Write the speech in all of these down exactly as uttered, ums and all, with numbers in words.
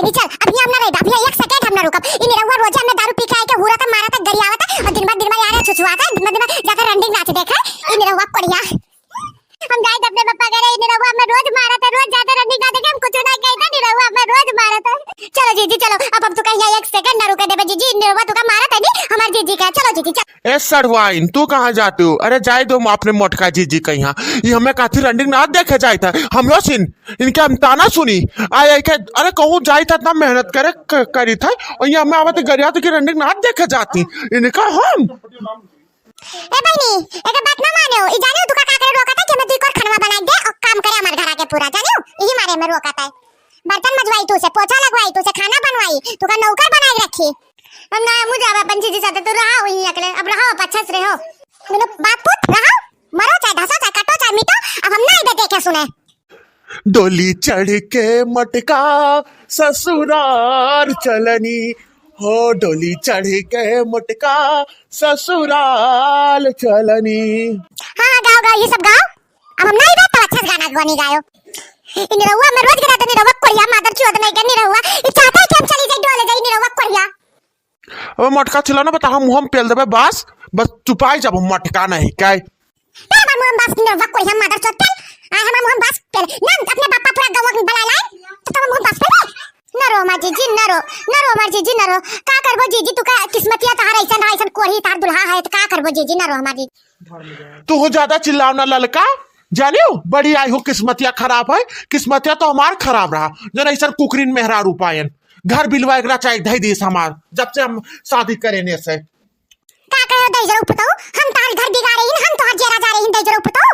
ई चल, अभी हम ना रहबे, अभी एक सेकंड हम ना रुकब। ई निरहुआ रोजे हमें दारू पी के आइके हुरत है, मारत है, गरियावत है, और दिन भर, दिन भर यार छुछुआत है, दिन भर, दिन भर जाके रंडिंग नाच देखे। ई निरहुआ कोढ़िया। हम जाइत अपने पप्पा के घरे, ई निरहुआ हमें रोज मारत है, रोज जाते रंडिंग नाच देखे, हम कुछ ना कहते, निरहुआ हमें रोज मारत है। चलो जीजी, चलो, अब हम तुका यहाँ एक सेकंड ना रुके देबे जीजी, ई निरहुआ तुका मारत है नी, हमार जीजी का। चलो जीजी, चलो। ए सढ़ुआइन, तू कहाँ जाती हो? अरे जाए दो अपने मोटका जीजी के यहाँ, ये हमें काथी रंडिंग नाच देखे जाइत है, हम लो सिन इनके हम ताना सुनी। आय, आय के, अरे कहूँ जाई था, इतना मेहनत करे, क-, करी था, और ये हमें आवत गरिया तो की रंडिंग नाच देखे जाती। इनका हम ए बहिनी, एक बात ना माने हो, ई जाने हो तुका का करे रोकत है कि हमें दुई कोर खनवा बनाई दे और काम करे हमार घरा के पूरा, जाने हो? यही मारे में रोकत है। बर्तन मजवाई तू से, पोछा लगवाई तू से, खाना बनवाई, तुका नौकर बनाई रखी। हम ना, मुझे अब अपन जीजी साथे तू रहा वही अकेले, अब रहो, अब अच्छा से रहो। दोनों बाप पूत रहो, मरो चाहे धसो, चाहे कटो, चाहे मिटो, अब हम ना इधर देखे सुने। डोली चढ़ के मोटका ससुराल चलनी, हो डोली चढ़ के मोटका ससुराल चलनी। हाँ, हाँ, गाओ, गाओ, ये सब गाओ। अब हम नहीं बे, तब अच्छा से गाना गवानी गायो। ई निरहुआ में रोज गिरा दे, निरहुआ कोढ़िया मादर चोद नहीं के निरहुआ। ई चाहता है कि हम चली जाई, डोले जाई, निरहुआ कोढ़िया। अबे मोटका चिल्ला ना बता, हम मुँह में पेल देबे बस, बस चुपाई जब मोटका नहीं काय। ए, हमार मुँह में बस, निरहुआ कोढ़िया मादर चोद पेल। आ, हमार मुँह में बस पेल। ना, अपने बापा पूरा गौवा के बला लाए, तो तब मुँह में बस पेल। न रो हमार जीजी, न रो, न रो हमार जीजी, न रो। का करबो जीजी, तू का किस्मतिया तहार ऐसन रहा, ऐसन कोढ़ी तहार दुल्हा है, तो का करबो जीजी, न रो हमार जीजी। तू हो ज्यादा चिल्लाओ ना ललका, जानियो, बड़ी आई हो किस्मतिया खराब है, किस्मतिया तो हमार खराब रहा, जन ऐसन कुकरीन मेहरारू पायन, घर बिलवा एकरा चाहे धई दीस हमार, जब से हम शादी करे ने से। का कहे हो दहिजरो पुतऊ, हम तहार घर बिगाड़े ही, हम तोहार जेरा जा रही दहिजरो पुतऊ,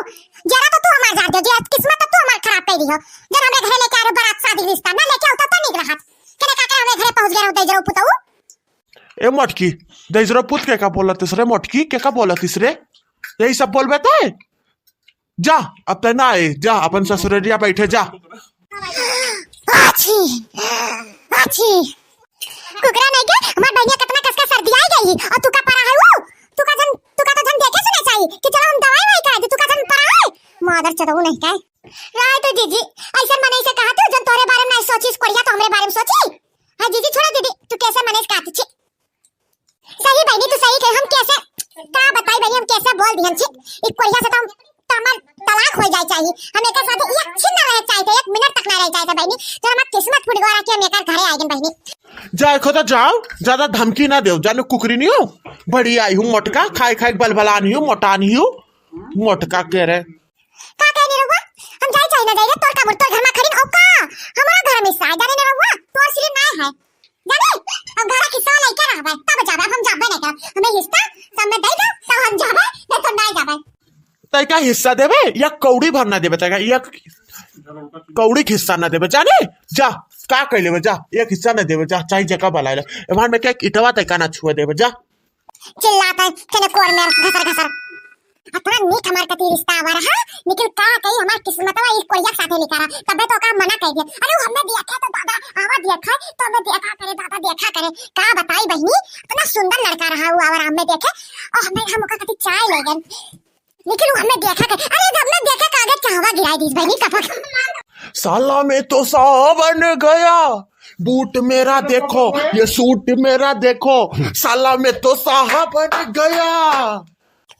जेरा तो तू हमार जा दे, जे किस्मत तो तू हमार खराब कर दी हो, जन हमरे घरे लेके आ रहे बारात शादी रिश्ता, ना लेके आवता तो निक रहत, केने का कहे हमरे घरे पहुँच गए रहो दहिजरो पुतऊ। ए मोटकी, दहिजरो पुत के का बोलत इस रे मोटकी, के का बोलत इस रे? यही सब बोलबे ते? जा, अब ते ना आए, जा, अपन ससुररिया बैठे, जा। आछी, आछी। कुकरा नहीं के, हमार बहिनिया कितना कस के सर्दी आई गई, और तू का परा है वो? तू का जन, तू का तो जन देखे सुने चाहिए, कि चलो हम दवाई ववाई करा दी, तू का जन परा है? मादर चोदऊ नहीं का। राय तो जीजी, ऐसन मनई से कहा तू, जन तोरे बारे में नहीं सोची, कोढ़िया तो हमरे बारे में सोची। हाँ जीजी, छोड़ा दीदी, तू कैसे मनई से कहती छी? सही बहिनी, तू सही कहे। हम कैसे, का बताई बहिनी, हम कैसे बोल दिहन छी। ई कोढ़िया से तो हम, तो हमार तलाक हो जाए चाहिए। हम एकर साथे एक छिन ना रहे चाहिए थे, एक मिनट तक ना रहे चाहिए थे बहिनी। तो हमार किस्मत फूट गवा कि हम एकर घरे आ गए बहिनी। जाए खो तो जाओ, ज्यादा धमकी ना देव, जानो कुकरी नहीं हो। बड़ी आई हूँ मोटका, खाए खाए बलबला नहीं हूँ, मोटा नहीं हूँ, मोटका कह रहे। का कहे निरहुआ? हम जाई चाहे ना जाई रे, तोर का मुड़, तोर घर में खड़ी न, औ का? हमारा घर में से आ जाने निरहुआ, तोर सिर्फ नाय है। जाने? अब घर के हिस्सा लेके रहबे, तब जाबे, हम जाबे नहीं करब। हमें हिस्सा सब में दे दो, तब हम जाबे, नहीं तो नहीं जाबे। तय का हिस्सा देबे या कौड़ी भर ना देबे, तय का या कौड़ी के हिस्सा ना देबे, जाने? जा, का कह लेबे, जा, एक हिस्सा ना देबे, जा, चाहे जगह बलाए ले। एबार में क्या इटवा तय का ना छुए देबे, जा। चिल्लात है, केने कोर में घसर घसर। अतना नीक हमार कती रिश्ता आवा रहा, लेकिन का कही हमार किस्मतवा ई कोरिया के साथे लिखा रहा, तबे तो ओका मना कह दिया। अरे वो हमने दिया था तो दादा, आवा दिया था, तो हमें देखा करे दादा, देखा करे। का बताई बहिनी, इतना सुंदर लड़का रहा वो आवा हमने देखे, और हमें, हम ओका कती चाय ले गए। लेकिन वो हमें देखा करे, अरे जब हमें देखे कागज कहवा गिराई दीस बहिनी, कपक। साला में तो सावन गया, बूट मेरा देखो, ये सूट मेरा देखो, साला में तो सावन गया।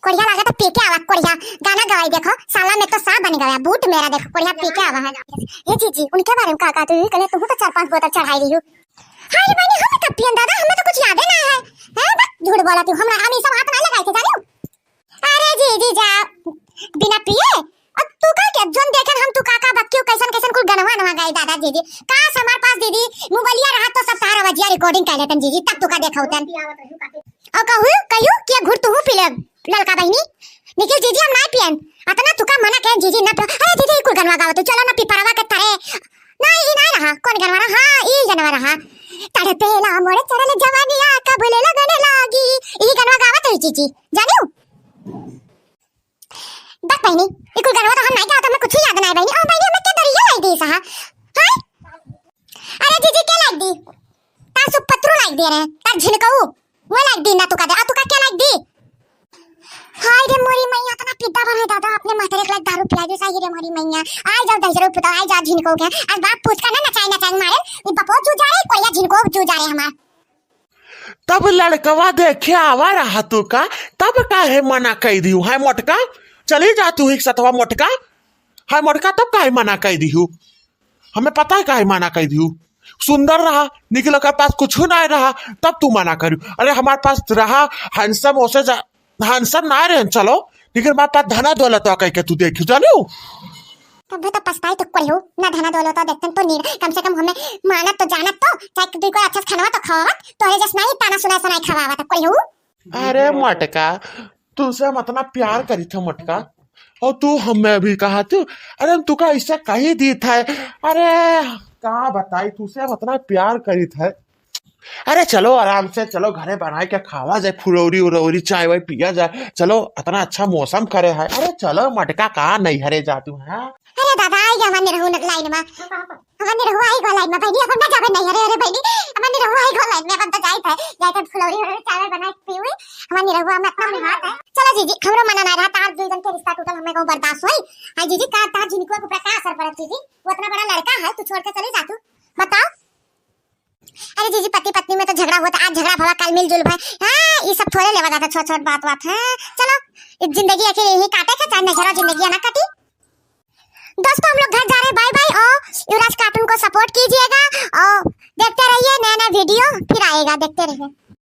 कोरिया लागे तो पी के आवा, कोरिया गाना गवाई देखो, साला में तो सावन गया, बूट मेरा देखो, कोरिया पी के आवा है। हे जीजी, उनके बारे में का कहती हुई? कहले तू तो चार पांच बोतल चढ़ाई रही हो। हाय रे बहिनी, हम कब पियन दादा, हमें तो कुछ यादे ना है। हैं, बस झूठ बोला तू, हमरा, हम ई सब हाथ ना लगाई थे, जानियो। अरे जीजी जा, बिना पिए? अब तू का के जोन देखन हम तू का का बक्कियो कैसन कैसन कुल गनवा नवा गाई दादा जीजी। काश हमार पास दीदी मोबाइलिया रहा तो सब तार आवाजिया recording कर लेतन जीजी, तब तू का देखौतन। और कहू, कहू कि घुर तू पी ले ललका बहिनी। निखिल जीजी हम ना पियन। अतना तू का मना कहे जीजी ना पियो। अरे जीजी कुल गनवा गावत, चलो ना पिपरवा के तरे। ना ई ना रहा, कौन गनवा रहा? हाँ, ई गनवा रहा। तड़पेला मोरे चढ़ल जवानिया कबले लगन लागी। ई गनवा गावत है जीजी, जानियो? बक बहिनी, ई कुल गनवा तो हम नाई गावत, हमें कुछ याद नाई बहिनी। ओ बहिनी, हमें के दरिया लाई दी सहा? हाय? अरे जीजी, के लाई दी? तार सुपत्रू लाई दे रहे, तार झिनकऊ। वो लाई दी ना तू का दे, आ तू का के लाई दी? हाय रे मोरी मैया, इतना पिद्दा बने दादा, अपने महतरे के लायक दारू पिला दे, सही रे मोरी मैया। आई जाओ दहिजरो पुता, आई जाओ झिनको के। आज बाप पूछ का ना नचाई नचाई मारे, ये बपो चू जाए, तू जा रे हमार। तब लड़कवा देखे आवा रहा तू का, तब काहे मना कइ दिहू है मोटका? चली जा तू ही सतवा मोटका, है मोटका, तब काहे मना कइ दिहू? हमें पता है काहे मना कइ दिहू। सुंदर रहा, निकल के पास कुछ ना रहा, तब तू मना करू। अरे हमार पास रहा handsome, ओसे जा handsome ना रहे, चलो, लेकिन हमार पास धना दौलत कह के तू देखी जानू। तब तो पछताई तो कोई हो ना, धना दौलत देखतन तो नीर, कम से कम हमें मानत तो जानत तो, चाहे दुई को अच्छा से खानवा तो खवावत, तोहरे जस नहीं ताना सुनाई सुनाई खवावत कोई हो। अरे मोटका, तुसे हम इतना प्यार करी थे मोटका, और तू हमें भी कहा तू, अरे हम तुका ऐसे कही दी थे। अरे का बताई, तुसे हम इतना प्यार करी थे। अरे चलो आराम से, चलो घरे बनाए के खावा जाए, फुलौरी उलौरी चाय वाय पिया जाए। चलो इतना अच्छा मौसम करे है। अरे चलो मोटका, का नैहरे जा तू है? अरे दादा, आई गया हमार निरहू लाइन में। हमार निरहू आई गो लाइन में बहिनी, अब हम ना जाबे नैहरे। अरे बहिनी, हमार निरहू आई गो लाइन में, अब हम तो जाइत है, जाइत है फुलौरी उलौरी चाय वाय बनाए के पीउई। हमार निरहू में इतना मुहात है। चलो जीजी, हमरो मना ना रहा, तार दुई जन के रिश्ता टूटल हमें को बर्दाश्त होई। हाय जीजी, का तार झिनकुआ के ऊपर का असर पड़त जीजी? वो इतना बड़ा लड़का है, तू छोड़ के चली जा तू, बताओ। अरे जीजी, पति पत्नी में तो झगड़ा होता, आज झगड़ा भवा, कल मिलजुल भय। हाँ, ये सब थोड़े लेवा जाता, छोट छोट बात बात है। चलो, ये जिंदगी आखिर यही काटे के, चाहे नैहरा जिंदगी ना कटी। दोस्तों, हम लोग घर जा रहे हैं, बाय बाय। और युवराज कार्टून को सपोर्ट कीजिएगा और देखते रहिए, नया नया वीडियो फिर आएगा, देखते रहिए।